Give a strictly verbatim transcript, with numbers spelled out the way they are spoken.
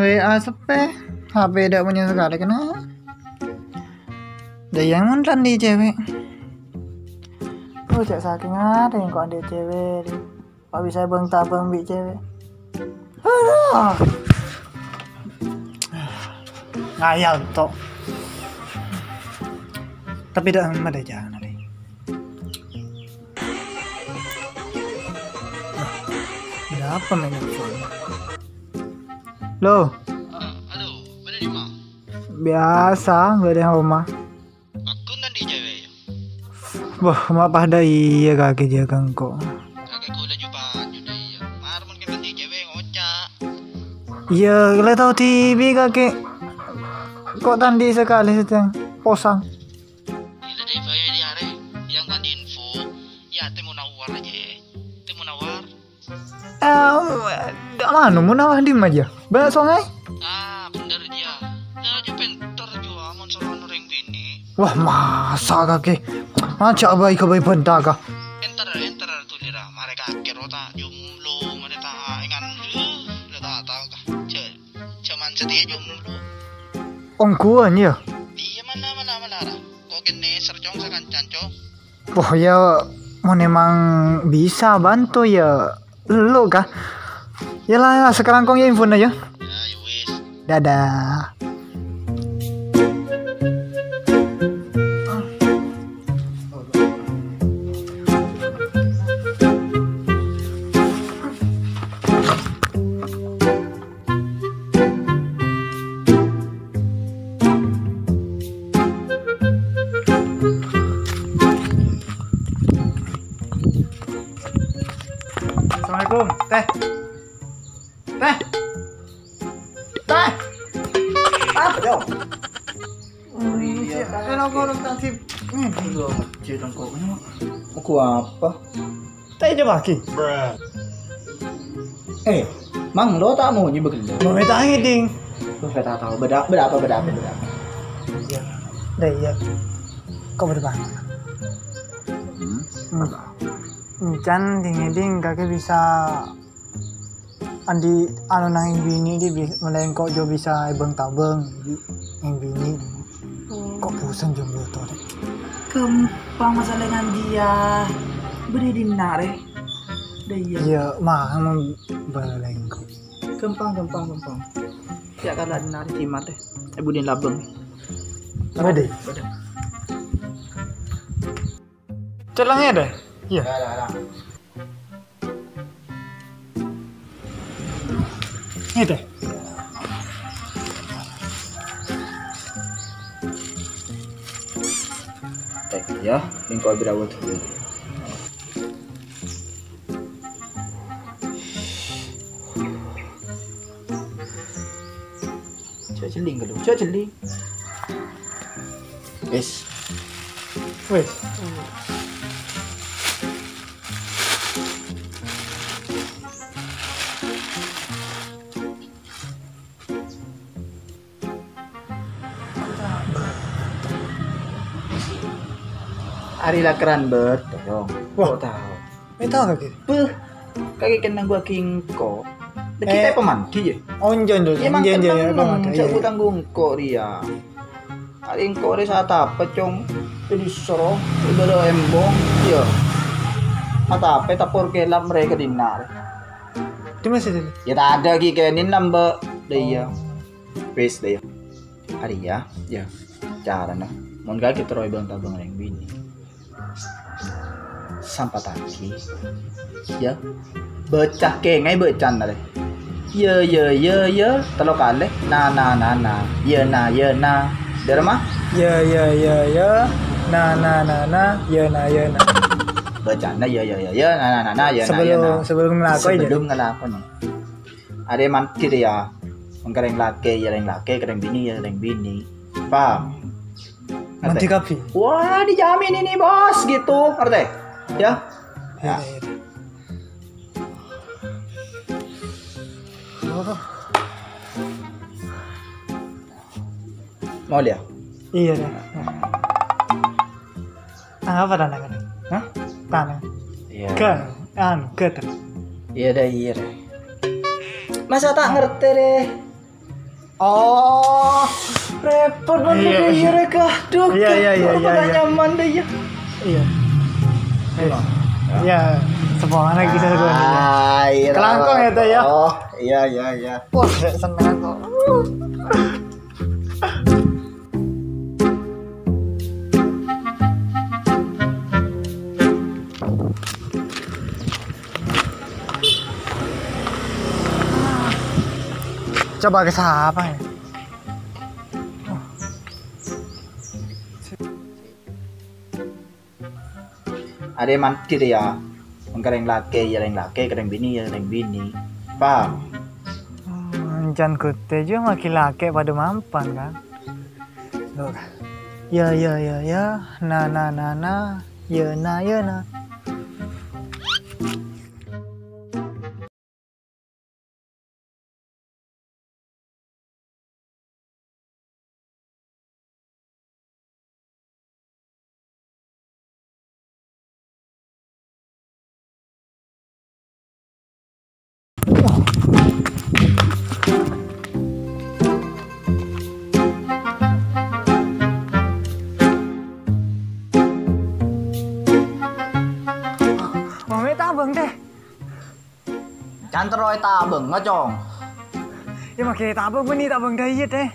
W A sepe, H P tidak punya sekali, kena. Dayang mon tandi' cewek. Oh, cak saking ada yang kok andi' cewek. Kok bisa bang tabang bi' cewek. Aduh. Ngayal, tok. Tapi dah, ada jangan, deh. Ada apa main nelfon? Lo? Ah, halo, bâdâ è dimma? Biasa, nggak ada yang rumah. Aku tandi' cewek, ya? Wah, ma' padâ iyâ kakè jâgâ engko'. Kakè ghulâ jubâ' judâ, iyâ. Mar mon kè tandi' cewek, ngoca'. Iyâ, la tao dhibi' kakè. Kok tandi' sakalè satèya, posang. Iyâ, la dâri bâjâ di arè, yang tandi' info. Ya, tè Munawar aja. Tè Munawar. Eh, dak mano Munawar dimma jâ? Bâ' songay? Ah, bhender jâ. Lah, jâ pènter jâ, mon soro orèng binè'. Wah, masa kakè? Ajâ' bhâi ka bhâi bhânta ka. Èntar, èntar, tulira. Marè kakè ro ta' jomblo, marè ta' engan, eh, la ta' tao ka. Jâ-, jâman satèya jomblo. Ongghuwân, yâ? Iyâ, mala, mala, mala, ra. Kok kènè' sercong sakancan, Cong? Wah, ya, mon emang bisa bantu, ya, lu kah? Ya lah, sekarang kong ya infona, ya. Ya, ya wis. Dadah. Assalamualaikum, Teh. Teh. Teh. Apa, Cong? Iya, kan aku orang tadi. Ini loh, cerita kok. Aku apa? Teh, coba lagi. Eh, Mang, lo tak mau nyebut lo? Mau minta angin, ding. Lo kata tahu, beda, beda apa, beda apa, beda apa? Iya. Deh, iya. Kok beda banget? Hmm? Hmm. Encan, ding, ding, kakek bisa andi' anu nangèng binè' dhi, bi-, molaè engko' jâ bisa èbâng-tabâng nangèng binè'. Oh. Kok bosen jomblo to, Dek? Ghâmpang masalah ngandiya. Bâdâ è dinna', Rè. Dâ iyâ. Iyâ, ma-, ma-, bâlâ engko'. Ghâmpang, ghâmpang, ghâmpang. Yâ, kala dinna' rè, cimat, Rè. È budina labâng. Bâdâ. Bâdâ. Celengnya deh. Iya. Ini deh. Cek ya, ini kau berawat dulu. Cok celing kalo, cok celing. Wes. Wes. Ari lakeran bet, dong. Wah. Kok tahu? Mènta kakè? Beuh, kakè kennèng gua kingko. Dâgghi' Eh. Taè pamandi, yâ? Oh, enjâ, enjâ, Yâ, enjâ, enjâ, enjâ, mangkèn pamandi, ca'èpon iyâ. Tanggung ko rèya. Ari engko' rè satapè, Cong. Jadi soro, ibâdâ embong, iyâ. Satapè tapor kelap mereka dinna'. Dimma sih, Dil? Yâ, tadâ' ghi' kènèng nambâ. Dâ iyâ. Oh. Wis, dâ iyâ. Arèya, yâ. Carana. Mon kakè terro èbâng-tabâng rèng binè'. Sampataghi. Yâ. Bâca kèngèng bâcana rè. Yâ, yâ, yâ, yâ, tello kalè. Na, na, na, na. Yâ, na, yâ, na. Dârma? Yâ, yâ, yâ, yâ. Na, na, na, na. Yâ, na, yâ, na. Bâcana yâ, yâ, yâ, yâ. Na, na, na, na. Yâ, na, yâ, na. Sebelum, sebelum ngelakon, Sebelum ngelakon. Arè mandi rèya. Mangkèn rèng lakè, yâ rèng lakè, rèng binè, yâ rèng binè. Paham? Mandi Ngerti? Kabbhi. Wah, dijamin ini, Bos, gitu. Ngerti? Ya? Ya. Ya, ya, ya. Oh. Mau lihat? Iya, deh. Apa tantangan? Hah? Tanang. Iya. Ke, anu, ke, ter. Iya, deh, iya, deh. Masa tak ngerti, deh? Oh, repot banget. Iya, iya. Aduh, iya, iya, iya, iya, nyaman deh ya. Iya. Iya. Iya, sepolan lagi satu. Ah, iya. Kelangkong ya, Teh, ya? Oh, iya, iya, iya. Wah, seneng kok. Coba ke sapa ya? Arè mandhi rèya. Engko' rèng lakè' ya rèng lakè', rèng binè' ya rèng binè'. Paham? Hmm, can ghutè jiyâ maghi lakè' padâ mampan, kan? Loh. Ya, ya, ya, ya. Na, na, na, na. Ya, na, ya, na. Mame tabâng, Teh. Can terro ètabâng, ngocong. Ya, maghi tabâng, bânnè tabâng dâiyâ, Teh.